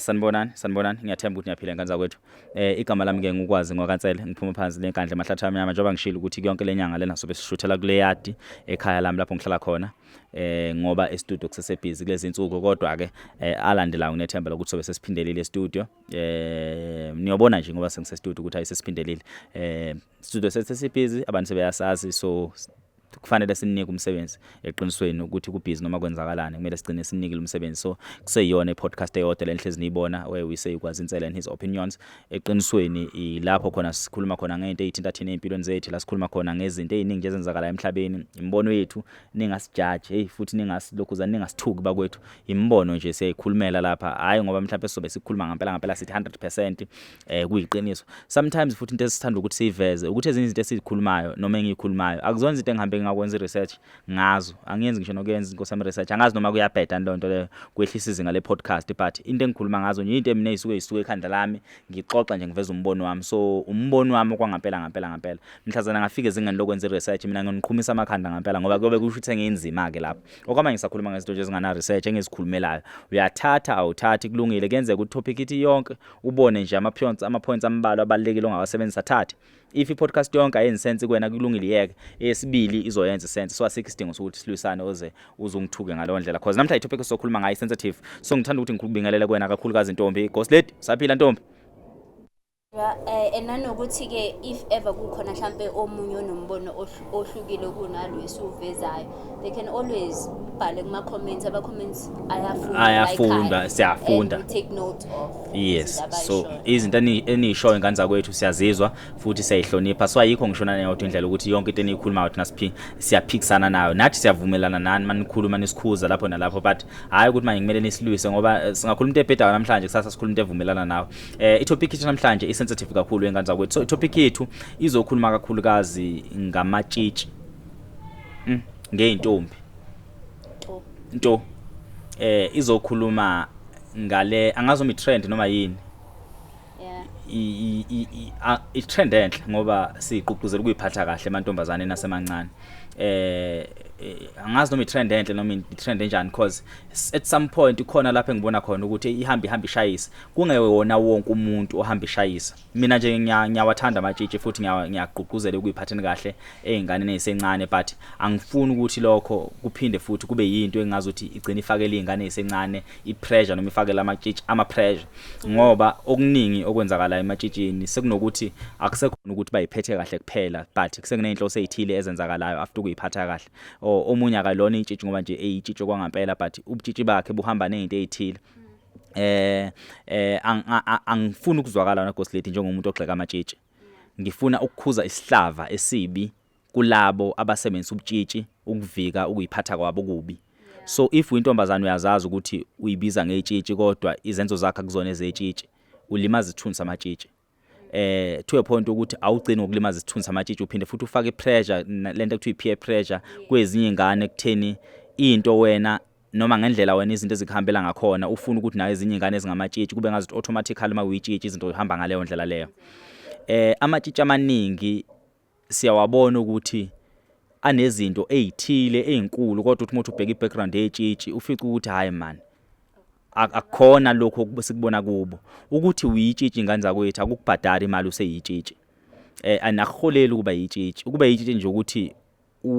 Sanibonani, sanibonani. Ngiyathemba ukuthi niyaphila, ngane zakwethu. Igama lami ke ngukwazi ngwakaNsele, ngiphuma phansi leNkandla emahlathi amnyama. Njengoba ngishilo ukuthi yonke lenyanga lena sobe sishuthela kule yadi ekhaya lami lapho ngihlala khona. Ngoba e-studio kusese busy kulezi insuku, kodwa ke alandelayo nginethemba lokuthi sobe sesiphindelile e-studio. Niyobona nje ngoba sengise studio ukuthi ayisesiphindelile. Studio sesibusy, abantu sebeyasazi, so kufanele sinike umsebenzi. Eqinisweni ukuthi kubhizi noma kwenzakalani, kumele sigcine sinikile umsebenzi. So kuseyiyona i-podcast eyodwa lenhlezi niyibona, where we say Ukwazi Insele and His Opinions. Eqinisweni ilapho khona sikhuluma khona ngento eyithinta thina ey'mpilweni zethu, la sikhuluma khona ngezinto ey'ningi nje ezenzakalayo emhlabeni, imibono yethu. Ningasijaji, hey, futhi ningasilokhuza, ningasithuki bakwethu. Imibono nje siyayikhulumela lapha, hhayi ngoba mhlawumbe sizobe sikhuluma ngampela ngampela sithi 100% kuyiqiniso. Sometimes futhi into esithanda ukuthi siyiveze ukuthi ezinye izinto esizikhulumayo noma engiyikhulumayo akuzona izinto engihambe ngingakwenza i-research ngazo. Angiyenzi ngisho nokuyenza, inkosi yami, research. Angazi noma kuyabheda leyo nto leyo, kwehlisa izinga le-podcast, but into engikhuluma ngazo nje into mina ey'suke yisuke ekhanda lami, ngixoxa nje, ngiveza umbono wami. So umbono wami okwangampela ngampela ngampela, mhlazana ngafika ezingeni lokwenza i-research, mina nginiqhumisa amakhanda ngampela, ngoba kuyobe kusho ukuthi sengiyinzima-ke lapho. Okwamanje ngisakhuluma ngezinto nje ezingana-research engizikhulumelayo. Uyathatha, awuthathi, kulungile. Kuyenzeka ukuthi topic ithi yonke ubone nje ama-points ambalwa abalulekile ongawasebenzisa, thathe. If i-podcast yonke ayenzi sense kuwena, kulungile, iyeke. Eyesibili izoyenza isense. So asikho isidingo sokuthi silwisane oze uzungithuke ngaleyo ndlela, cause namhlanje i-topic esizokhuluma ngayo i-sensitive. So ngithanda ukuthi ngikubingelele kuwena, kakhulukazi ntombi, ghost lady. Saphila, ntombi? And nanokuthi-ke if ever kukhona mhlampe omunye onombono ohlukile kunalo esiwuvezayo, they can always bhale kuma-comments. Ama-comments ayafundwa. Ayafundwa, siyafunda. And we take note of izinto so abayishoyo. Izinto eniyishoyo, ingane zakwethu, siyazizwa futhi siyayihlonipha. So ayikho ngisho nayodwa indlela ukuthi yonke into eniyikhulumayo thina siyaphikisana nayo. Nathi siyavumelana nani manikhuluma, nisikhuza lapho nalapho, but hhayi ukuthi manje kumele nisilwise, ngoba singakhuluma into ebhedayo namhlanje, kusasa sikhuluma into evumelana nawe. I-topic yethu namhlanje i-sensitive kakhulu, ingane zakwethu. So i-topic yethu izokhuluma kakhulukazi ngamatshitshi, ngey'ntombi. Nto. Nto izokhuluma ngale, angazi noma i-trend noma yini. I-trend enhle ngoba sigqugquzela ukuyiphatha kahle emantombazaneni asemancane. Angazi noma i-trend enhle noma i-trend enjani, because at some point khona lapho engibona khona ukuthi ihamba ihamba ishayisa, kungewona wonke umuntu ohamba ishayisa. Mina nje ngiyawathanda amatshitshi futhi ngiyagqugquzela ukuyiphatheni kahle ey'nganeni ey'sencane, but angifuni ukuthi lokho kuphinde futhi kube yinto engazuthi igcine ifakele iy'ngane ey'sencane i-pressure noma ifakele amatshitshi ama-pressure, ngoba okuningi okwenzakalayo ematshitshini sekunokuthi akusekhona ukuthi bayiphethe kahle kuphela, but kusekuney'nhloso ey'thile ezenzakalayo after ukuyiphatha kahle. Or omunye akalona itshitshi ngoba nje eyitshitshi okwangampela, but ubutshitshi bakhe buhamba ney'nto ey'thile. Angifuni ukuzwakala na, ghost lady, njengomuntu ogxeka amatshitshi. Ngifuna ukukhuza isihlava esibi kulabo abasebenzisa ubutshitshi ukuvika ukuyiphatha kwabo kubi. So if uyintombazane, uyazazi ukuthi uyibiza ngey'tshitshi kodwa izenzo zakhe akuzona ezey'tshitshi, ulimaza isithunzi samatshitshi to a point ukuthi awugcini ngokulimaza isithunzi samatshitshi, uphinde futhi ufake i-pressure, lento ekuthiwa i-peer pressure kwezinye iy'ngane, ekutheni into wena noma ngendlela wena izinto ezikuhambela ngakhona, ufuna ukuthi nayo ezinye iy'ngane ezingamatshitshi kube ngazuthi automatically uma uyitshitshi izinto zihamba ngaleyo ndlela leyo. Amatshitshi amaningi siyawabona ukuthi anezinto ey'thile ey'nkulu, kodwa uthi uma uthi ubheka i-background yetshitshi, ufice ukuthi hhayi man, akukhona lokhu sikubona kubo. Ukuthi uyitshitshi, ingane zakwethu, akukubhadari imali useyitshitshi, and akuholeli ukuba yitshitshi. Ukuba yitshitshi nje ukuthi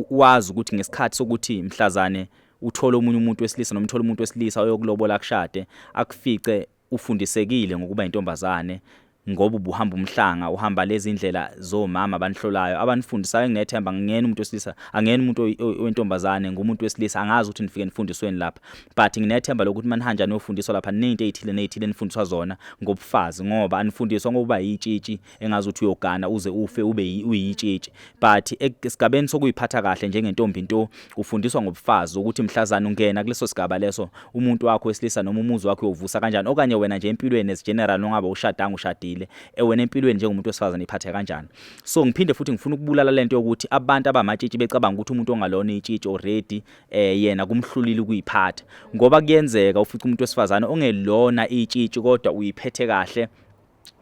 wazi ukuthi ngesikhathi sokuthi mhlazane uthole omunye umuntu wesilisa noma uthole umuntu wesilisa oyokulobola, akushade, akufice ufundisekile ngokuba intombazane, ngoba ubuhamba umhlanga, uhamba lezi ndlela zomama abanihlolayo, abanifundisayo. Nginethemba ngingena umuntu wesilisa, angena umuntu wentombazane ngumuntu wesilisa. Angazi ukuthi nifike nifundisweni lapha, but nginethemba lokuthi manihanja niyofundiswa lapha nento ey'thile ney'thile enifundiswa zona ngobufazi, ngoba anifundiswa ngokuba yitshitshi engazuthi uyogana uze ufe ube uyitshitshi, but esigabeni sokuyiphatha kahle njengentombi nto ufundiswa ngobufazi, ukuthi mhlazana ungena kuleso sigaba leso, umuntu wakho wesilisa noma umuzi wakho uyovusa kanjani, okanye wena nje empilweni as general, ongabe ushadanga, ushadile, wena empilweni njengomuntu wesifazane iphathe kanjani. So ngiphinde futhi ngifuna ukubulala lento yokuthi abantu abamatshitshi becabanga ukuthi umuntu ongalona itshitshi already yena kumhlulile ukuyiphatha, ngoba kuyenzeka ufice umuntu wesifazane ongelona itshitshi kodwa uyiphethe kahle.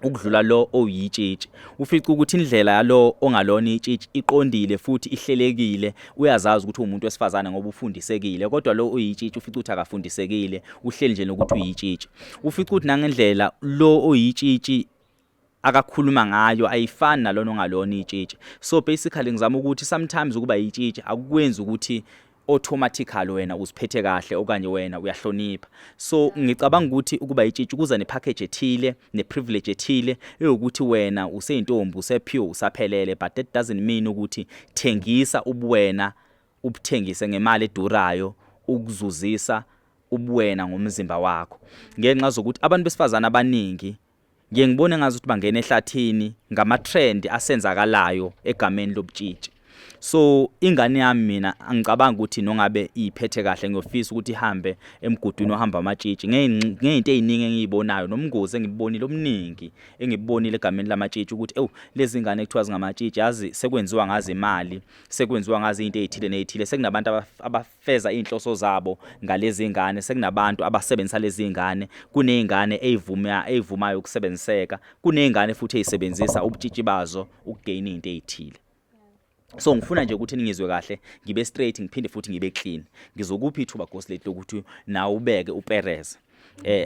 Ukudlula lo oyitshitshi. Ufica ukuthi indlela yalo ongalona itshitshi iqondile futhi ihlelekile, uyazazi ukuthi uwumuntu wesifazane ngoba ufundisekile, kodwa lo oyitshitshi ufica ukuthi akafundisekile, uhleli nje nokuthi uyitshitshi. Ufica ukuthi nangendlela lo oyitshitshi akakhuluma ngayo ayifani nalona ongalona itshitshi. So basically ngizama ukuthi sometimes ukuba yitshitshi akukwenzi ukuthi automatically wena uziphethe kahle okanye wena uyahlonipha. So ngicabanga ukuthi ukuba itshitshi kuza nepackage ethile, neprivilege ethile eyokuthi wena useyintombi, usepure, usaphelele, but that doesn't mean ukuthi thengisa ubuwena, ubuthengise ngemali edurayo ukuzuzisa ubuwena ngomzimba wakho. Ngenxa zokuthi abantu besifazane abaningi ngiye ngibone ngazi ukuthi bangena ehlathini ngama-trend asenzakalayo egameni lobutshitshi. So ingane yami mina angicabanga ukuthi nongabe iyiphethe kahle, ngiyofisa ukuthi ihambe emgudwini ohamba amatshitshi ngey'nto ey'ningi engiyibonayo nomngozi engibubonile omningi engibubonile egameni lamatshitshi, ukuthi ewu, lezi ngane ekuthiwa zingamatshitshi, yazi sekwenziwa ngazo imali, sekwenziwa ngazo iy'nto ey'thile ney'thile, sekunabantu abafeza iy'nhloso zabo ngalezi ngane, sekunabantu abasebenzisa lezi ngane, kuney'ngane ey'vumayo ukusebenziseka, kuney'ngane futhi ey'sebenzisa ubutshitshi bazo ukugeyina iy'nto ey'thile. So ngifuna nje ukuthi ningizwe kahle, ngibe straight, ngiphinde futhi ngibe clean. Ngizokupha ithuba, Ghost Lady, lokuthi nawe ubeke upereze.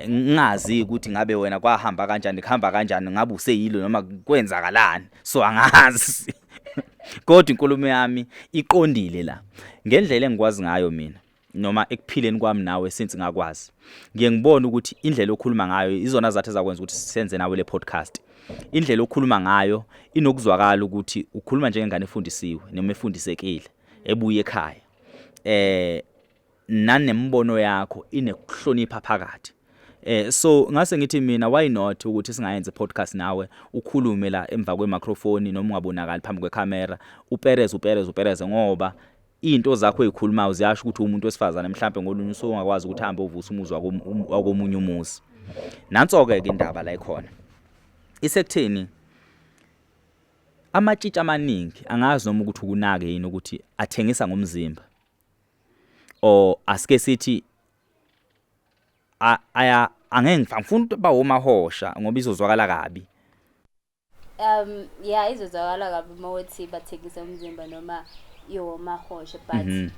Ngingazi ukuthi ngabe wena kwahamba kanjani, kuhamba kanjani, ngabe useyilo noma kwenzakalani. So angazi. Kodwa inkulumo yami iqondile la. Ngendlela engikwazi ngayo mina noma ekuphileni kwami nawe since ngakwazi. Ngiye ngibone ukuthi indlela okhuluma ngayo izona zathu ezakwenza ukuthi senze nawe le podcast. Indlela okhuluma ngayo inokuzwakala ukuthi ukhuluma njengengane efundisiwe noma efundisekile ebuye ekhaya. Nanembono yakho inekuhlonipha phakathi. So ngase ngithi mina, why not ukuthi singayenza podcast nawe, ukhulume la emva kwemicrophone noma ungabonakali phambi kwecamera, upereze, upereze, upereze, ngoba izinto zakho ezikhulumayo ziyasho ukuthi umuntu wesifazane mhlambe ngolunye usuku ungakwazi ukuthi ahambe uvusa umuzi wakomunye umuzi. Nanso ke indaba la ikhona. Isekutheni amatshitshi amaningi, angazi noma ukuthi ukunake yini ukuthi athengisa ngomzimba, or asike sithi aya, angeke ngifuna ukuthi bawomahosha ngoba izozwakala kabi. Yeah, izozwakala kabi uma uthi bathengisa umzimba noma iwomahosha, but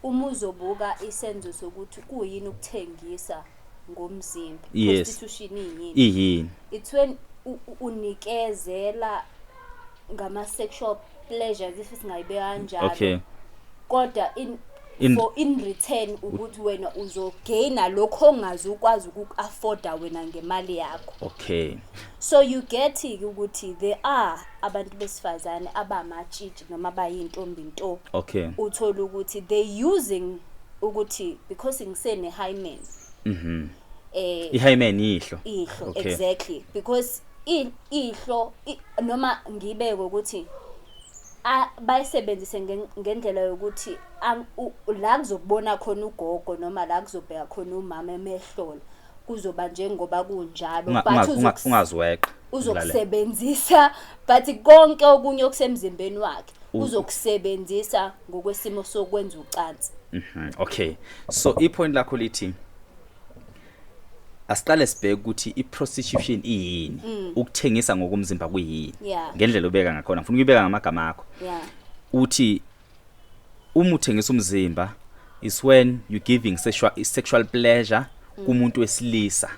uma uzobuka isenzo sokuthi kuyini ukuthengisa ngomzimba, prostitution iyini? Iyini? It's when unikezela ngama-sexual pleasures, if singayibeka kanjalo, kodwa in for in return ukuthi wena uzogaina lokho ongazi ukwazi ukuku-afforda wena ngemali yakho. So you get ukuthi there are abantu besifazane abamatshitshi noma abayintombi nto, uthola ukuthi they using ukuthi because ngisene hymen, Ihymen ihlo. Ihlo. Exactly, because ihlo noma ngibeke ukuthi bayisebenzise ngendlela yokuthi la kuzobona khona ugogo noma la kuzobheka khona umama emehlola kuzoba njengoba kunjalo, but Ungaziweqa. uzokusebenzisa, but konke okunye okusemzimbeni wakhe uzokusebenzisa ngokwesimo sokwenza ucansi. Okay, so ipoint lakho lithi asiqale sibheke ukuthi i-prostitution iyini, ukuthengisa ngokomzimba kuyini, ngendlela obeka ngakhona. Ngifuna ukuyibeka ngamagama akho. Uthi uma uthengisa umzimba is when you giving sexual pleasure kumuntu wesilisa,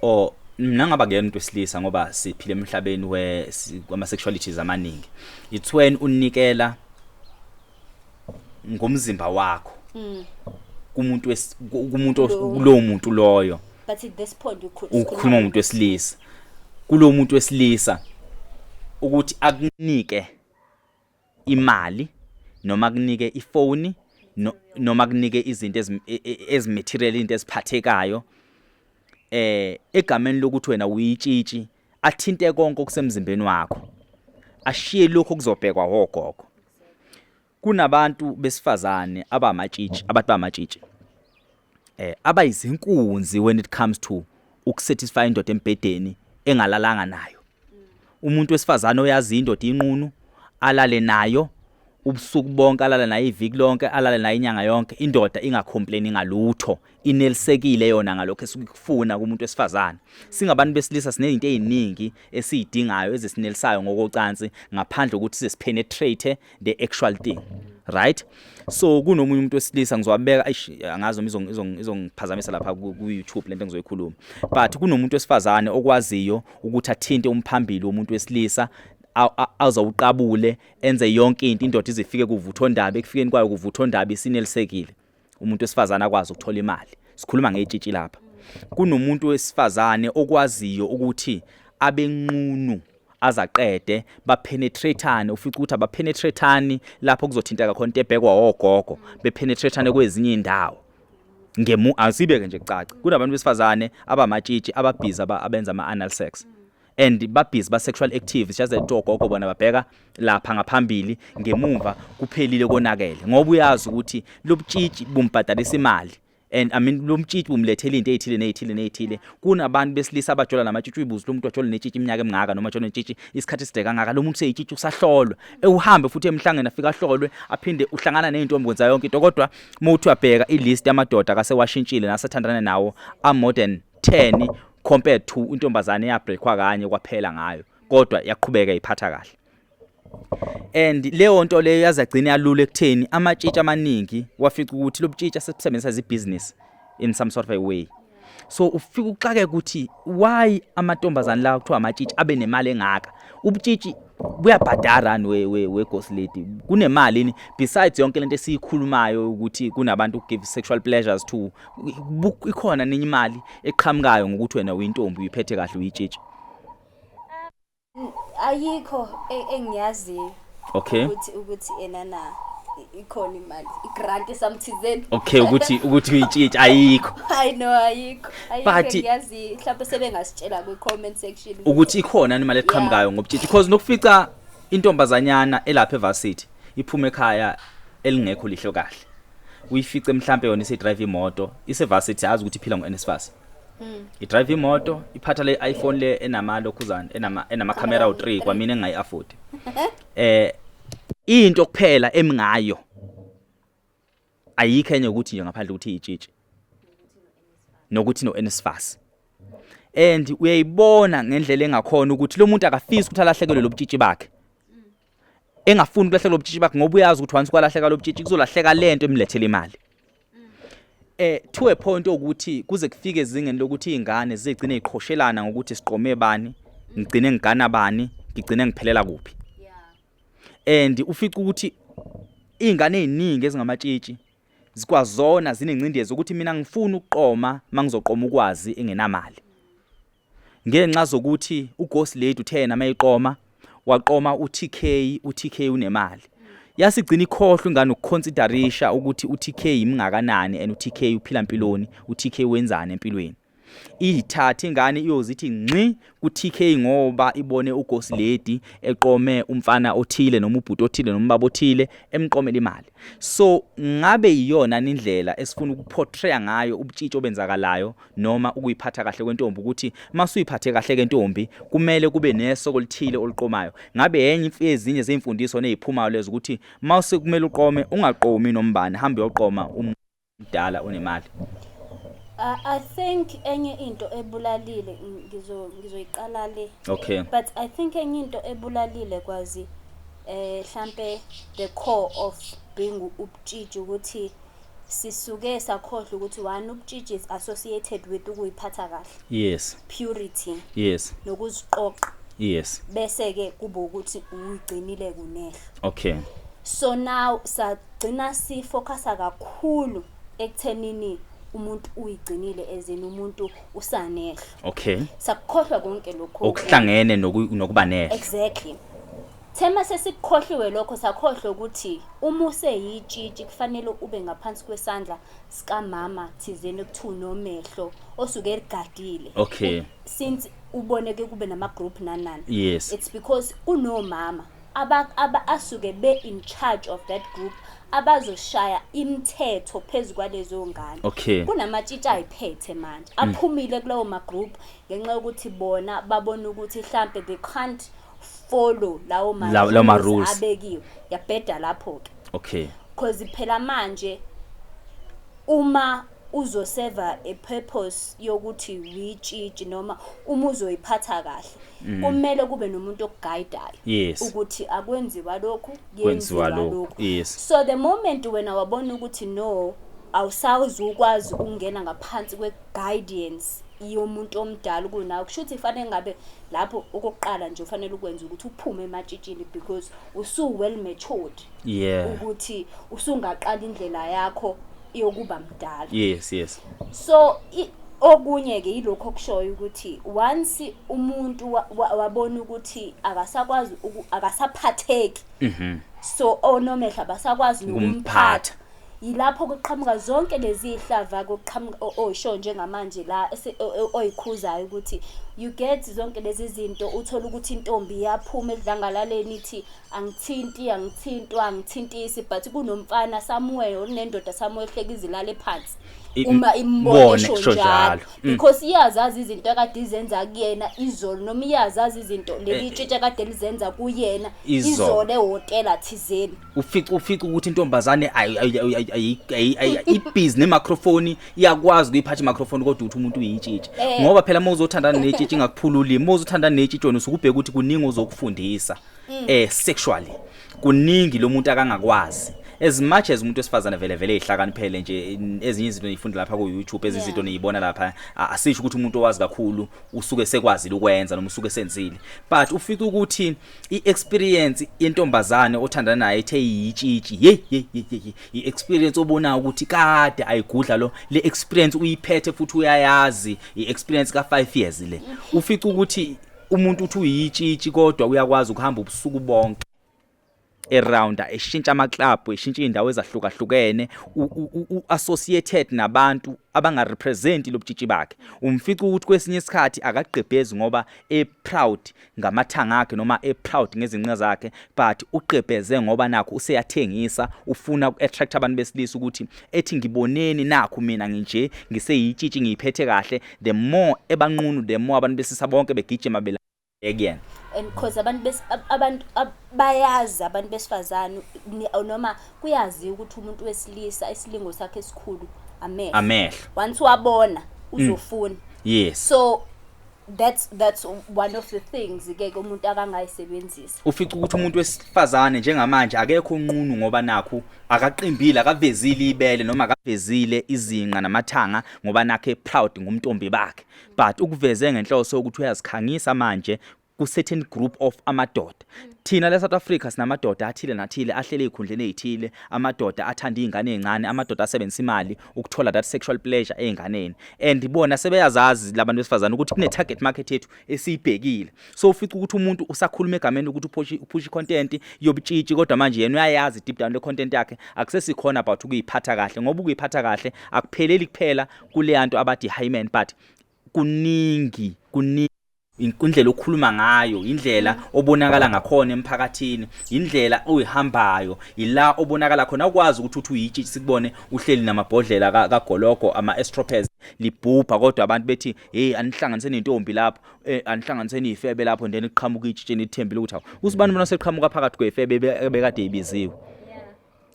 or nangaba kuyena umuntu wesilisa, ngoba siphila emhlabeni we kwama sexualities amaningi. It's when unikela ngomzimba wakho kumuntu kulowo muntu loyo. But at this point we could Ukhuluma ngomuntu wesilisa, kulowo muntu wesilisa, ukuthi akunike imali noma akunike ifoni, noma akunike izinto ezimaterial, izinto eziphathekayo, egameni lokuthi wena uyitshitshi, athinte konke okusemzimbeni wakho, ashiye lokho okuzobhekwa ogogo. Kunabantu besifazane abamatshitshi, abantu bamatshitshi abayizinkunzi when it comes to ukusatisfy indoda embhedeni engalalanga nayo. Umuntu wesifazane oyazi indoda inqunu alale nayo. Ubusuku bonke alale naye, iviki lonke alale naye, inyanga yonke, indoda ingacomplaini ngalutho, inelisekile yona ngalokho esikufuna kumuntu wesifazane. Singabantu besilisa sinezinto eziningi esizidingayo ezisinelisayo ngokocansi ngaphandle ukuthi size sipenetrate the actual thing, right? So kunomunye umuntu wesilisa, ngizowabeka, eish, angazi noma izongiphazamisa lapha ku YouTube lento engizoyikhuluma, but kunomuntu wesifazane okwaziyo ukuthi athinte umphambili womuntu wesilisa, azawuqabule, enze yonke into, indoda izifike kuvuthondaba. Ekufikeni kwayo kuvuthondaba isinelisekile, umuntu wesifazane akwazi ukuthola imali. Sikhuluma ngetshitshi lapha. Kunomuntu wesifazane okwaziyo ukuthi abenqunu azaqede bapenetrateane, ufica ukuthi abapenetrateani lapho kuzothinteka khona into ebhekwa ogogo, bepenetrateane kwezinye indawo. Ngemu asibeke nje kucace, kunabantu besifazane abamatshitshi ababhizi abenza ama anal sex and babhizi ba sexual active, just that ogogo bona babheka lapha ngaphambili, ngemumva kuphelile, konakele, ngoba uyazi ukuthi lobutshitshi bumbhadalisa imali and, I mean, lo mtshitshi bumlethela into ezithile nezithile nezithile. Kunabantu besilisa abajola namatshitshi, uyibuza lo muntu wajola netshitshi iminyaka emingaka noma ajola netshitshi isikhathi eside kangaka, lo muntu seyitshitshi usahlolwa, ewuhambe futhi emhlangeni afika ahlolwe, aphinde uhlangana nezintombi, kwenza yonke into, kodwa uma uthi uyabheka ilist yamadoda akasewashintshile nasathandana nawo a more than 10 compared to intombazane eyabreakwa kanye kwaphela ngayo, kodwa yaqhubeka iphatha kahle. And leyo nto leyo yazagcina yalula ekutheni amatshitshi amaningi wafica ukuthi lobutshitshi asebusebenzisa as business in some sort of a way. So ufika uxake ukuthi why amantombazane la kuthiwa amatshitshi abe nemali engaka? Ubutshitshi buyabhadara ni we ghost lady? Kunemali ni besides yonke lento esiyikhulumayo ukuthi kunabantu give sexual pleasures to ikhona ninye imali eqhamukayo ngokuthi wena uyintombi, uyiphethe kahle, uyitshitshi? Ayikho engiyaziyo ukuthi enana ikhona imali, igrant samthizeni. Okay, ukuthi uyitshitshi ayikho. I know ayikho, ayikho engiyaziyo. Mhlawumbe sebengasitshela kwi comment section ukuthi ikhona imali eqhamukayo ngobutshitshi, because nokufica intombazanyana elapha evarsity iphuma ekhaya elingekho lihle kahle, uyifice mhlambe yona isedrive imoto, isevarsity, azi ukuthi iphila ngo-NSFAS, idrive imoto, iphatha le iPhone le enama lokhuzana enama camera u3, kwamina engayi afford. Into kuphela emingayo ayikho enye ukuthi nje ngaphandle ukuthi iyitshitshi nokuthi no NSFAS, and uyayibona ngendlela engakhona ukuthi lo muntu akafisi ukuthi alahlekelwe lobutshitshi bakhe, engafuni ukulahlekelwa lobutshitshi bakhe, ngoba uyazi ukuthi once kwalahleka lobutshitshi kuzolahleka lento emlethela imali, to a point ukuthi kuze kufike ezingeni lokuthi izingane zigcine iqhoshelana ngokuthi siqome bani, ngigcine ngigana bani, ngigcine ngiphelela kuphi. And ufica ukuthi izingane eziningi ezingamatshitshi zikwazona zinencindezi ukuthi mina ngifuna ukuqoma, mangizoqoma ukwazi engenamali, ngenxa zokuthi uGhost Lady uthena mayiqoma waqoma uTK, uTK unemali. Yasigcina ikhohlwa ingane ukuconsiderisha ukuthi uTK imngakanani and uTK uphila empiloni, uTK wenzani empilweni. Ithatha ingane iyozithi ngxi ku-TK ngoba ibone uGhost Lady eqome umfana othile noma ubhuti othile noma ubaba othile emqomela imali. So ngabe iyona indlela esifuna ukuportray ngayo ubutshitshi obenzakalayo noma ukuyiphatha kahle kwentombi, ukuthi masuyiphathe kahle ke ntombi kumele kube nesoko olithile oluqomayo? Ngabe yenye ezinye zeimfundiso neziphumayo lezo ukuthi mase kumele uqome, ungaqomi nombani, hambe uyoqoma umdala onemali? I think enye into ebulalile, ngizoyiqala le. But I think enye into ebulalile kwazi mhlambe the core of being ubutshitshi ukuthi sisuke sakhohlwa ukuthi one, ubutshitshi is associated with ukuyiphatha kahle, purity, nokuziqoqa, bese ke kube ukuthi uyigcinile kunehlo. So now sagcina sifocusa kakhulu ekuthenini umuntu uyigcinile, ezini umuntu usanehlo. Sakukhohlwa konke lokho okuhlangene nokuba nehlo. Exactly. Thema sesikukhohliwe lokho, sakhohlwa ukuthi uma useyitshitshi kufanele ube ngaphansi kwesandla sikamama thizeni ekuthiwa unomehlo osuke eligadile. Since uboneke kube nama group nanani. It's because kunomama aba asuke be in charge of that group abazoshaya imithetho phezulu kwalezo ngane. Kunamatshitshi ayiphethe manje aphumile kulawo ma group ngenxa yokuthi bona babona ukuthi mhlambe they can't follow lawo ma Lawo ma rules. abekiwe, yabheda lapho ke. Cause phela manje uma uzoseva a purpose yokuthi uyitshitshi noma uma uzoyiphatha kahle, kumele kube nomuntu okuguidayo ukuthi akwenziwa lokhu, kwenziwa lokhu. Yes. So the moment wena wabona ukuthi no, awusawuzukwazi ukungena ngaphansi kwe-guidance yomuntu omdala kunawe, kusho ukuthi fanele ngabe lapho okokuqala nje ufanele ukwenza ukuthi uphume ematshitshini because usu well matured ukuthi usungaqala indlela yakho yokuba mdala. yes yes So okunye ke yilokho okushoyo ukuthi once umuntu wabona ukuthi akasakwazi akasaphatheki, so onomehla basakwazi ukumphatha. Nokumphatha, yilapho kuqhamuka zonke lezi hlava, kuqhamuka osho njengamanje la oyikhuzayo ukuthi you get zonke lezi zinto. Uthola ukuthi intombi iyaphuma edlangalaleni ithi angithinti, angithintwa, angithintisi, but kunomfana somewhere onendoda somewhere ehleka izilale phansi uma imbone bone esho esho njalo njalo. Because iyazazi izinto akade izenza kuyena izolo, noma iyazazi izinto leli tshitshe akade lizenza kuyena Izolo. izolo ehhotela thizeni. Ufica ukuthi intombazane ibhizi nemicrophone, iyakwazi ukuyiphatha imicrophone, kodwa uthi umuntu uyitshitshi. Ngoba phela uma uzothandana netshitshi ingakuphula ulimi, uma uzothandana netshitshi wena usuke ubheka ukuthi kuningi ozokufundisa sexually, kuningi lo muntu akangakwazi. As much as umuntu wesifazane vele vele ehlakaniphele nje, ezinye izinto niyifunda lapha ku YouTube, ezinye izinto niyibona lapha, asisho ukuthi umuntu owazi kakhulu usuke sekwazile ukwenza noma usuke senzile, but ufica ukuthi i-experience yentombazane othandana naye ethe yitshitshi, hey hey hey hey, i-experience obona ukuthi kade ayigudla lo, le experience uyiphethe futhi uyayazi, i-experience ka 5 years le. Ufica ukuthi umuntu uthi uyitshitshi kodwa uyakwazi ukuhamba ubusuku bonke erounda, eshintsha ama club, eshintsha indawo ezahlukahlukene, associated nabantu abanga represent lobutshitshi bakhe. Umfica ukuthi kwesinye isikhathi akagqebhezi ngoba e proud ngamathanga akhe noma e proud ngezinqa zakhe, but ugqebheze ngoba nakho useyathengisa, ufuna uku-attract abantu besilisa ukuthi ethi ngiboneni nakho mina nginje, ngiseyitshitshi, ngiyiphethe kahle. The more ebanqunu, the more abantu besilisa bonke begijima bela kuyena. And cause abantu abantu bayazi abantu besifazane noma kuyaziwa ukuthi umuntu wesilisa isilingo sakhe esikhulu amehlo. Amehlo. Once wabona uzofuna. So that's one of the things ke ke umuntu akangayisebenzisa. Ufica ukuthi umuntu wesifazane njengamanje akekho unqunu ngoba nakhu akaqimbile, akavezile ibele noma akavezile izinqa namathanga ngoba nakhe proud ngumntombi bakhe, but ukuveze ngenhloso ukuthi uyazikhangisa manje ku certain group of amadoda. Thina la South Africa sinamadoda athile nathile ahlele ezikhundleni ezithile, amadoda athanda izingane ezincane, amadoda asebenzisa imali ukuthola that sexual pleasure einganeni, and bona sebeyazazi labantu besifazane ukuthi kune target market yethu esiyibhekile. So ufica ukuthi umuntu usakhuluma egameni ukuthi uphusha content yobutshitshi, kodwa manje yena uyayazi deep down le content yakhe akusesikhona about ukuyiphatha kahle, ngoba ukuyiphatha kahle akupheleli kuphela kule nto abathi hymen, but kuningi, kuningi, indlela okhuluma ngayo, indlela obonakala ngakhona emphakathini, indlela oyihambayo, ila obonakala khona. Ukwazi ukuthi uthi uyitshitshi sikubone uhleli namabhodlela kagologo ama-estropes libhubha, kodwa abantu bethi hey, anihlanganise nentombi lapho, anihlanganise nifebe lapho, then iqhamuka itshitshi nithembile ukuthi hawu, usibani bona seqhamuka phakathi kwefebe bekade ibiziwe,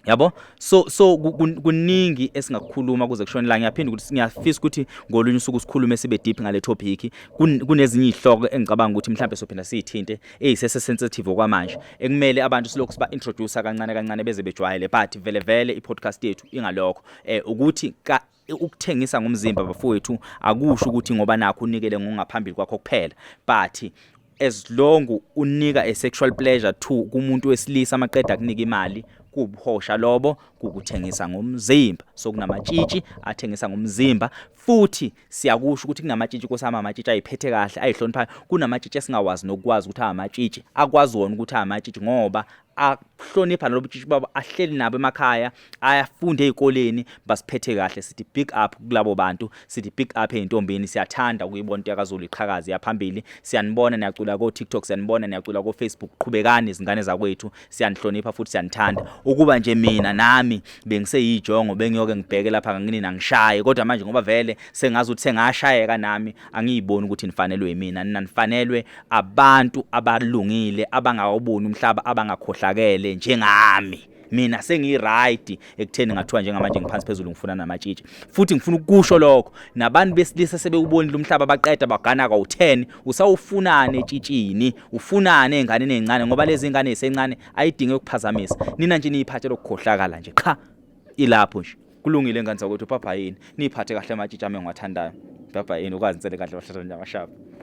yabo. So kuningi esingakukhuluma kuze kushone la. Ngiyaphinda ukuthi ngiyafisa ukuthi ngolunye usuku sikhulume sibe deep ngale topic. Kunezinye izihloko engicabanga ukuthi mhlambe sophinda siyithinte eyisese sensitive okwamanje, ekumele abantu silokhu siba introduce kancane kancane beze bejwayele, but vele vele i-podcast yethu ingalokho ukuthi ukuthengisa ngomzimba, bafowethu, akusho ukuthi ngoba nakho unikele ngokungaphambili kwakho kuphela, but as long unika a sexual pleasure to kumuntu wesilisa amaqeda kunika imali, kubuhosha lobo, kukuthengisa ngomzimba. So kunamatshitshi athengisa ngomzimba, futhi siyakusho ukuthi kunamatshitshi kosama, amatshitshi ayiphethe kahle, ayihloniphayo, kunamatshitshi esingawazi nokwazi ukuthi amatshitshi akwazi wona ukuthi amatshitshi ngoba ahlonipha nalobu tshitshi babo, ahleli nabo emakhaya, ayafunda ezikoleni, basiphethe kahle. Sithi big up kulabo bantu, sithi big up ezintombini. Siyathanda ukuyibona into yakaZulu iqhakazi yaphambili. Siyanibona niyacula ko TikTok, siyanibona niyacula ko Facebook. Qhubekani izingane zakwethu, siyanhlonipha futhi siyanithanda. Ukuba nje mina nami bengiseyijongo, bengiyoke ngibheke lapha nginina ngishaye, kodwa manje ngoba vele sengazi ukuthi sengashayeka nami, angiyiboni ukuthi nifanelwe yimina. Nina nifanelwe abantu abalungile, abangawuboni umhlaba, abangakhohlakele njengami. Mina sengiyi-right ekutheni ngathiwa njengamanje ngiphansi phezulu, ngifuna namatshitshi. Futhi ngifuna ukusho lokho nabantu besilisa sebewubonile umhlaba, baqeda bagana kawu-10. Usawufunane etshitshini, ufunane ey'nganeni ey'ncane, ngoba lezi ngane ey'sencane ayidinge ukuphazamisa nina nje, niyiphathe lokukhohlakala nje qha, ilapho nje. Kulungile ngane zakwethu, bye yini, niyiphathe kahle amatshitshi ami engiwathandayo. Bye yini, ukwazi insele kahle, bahlala nje amashapha.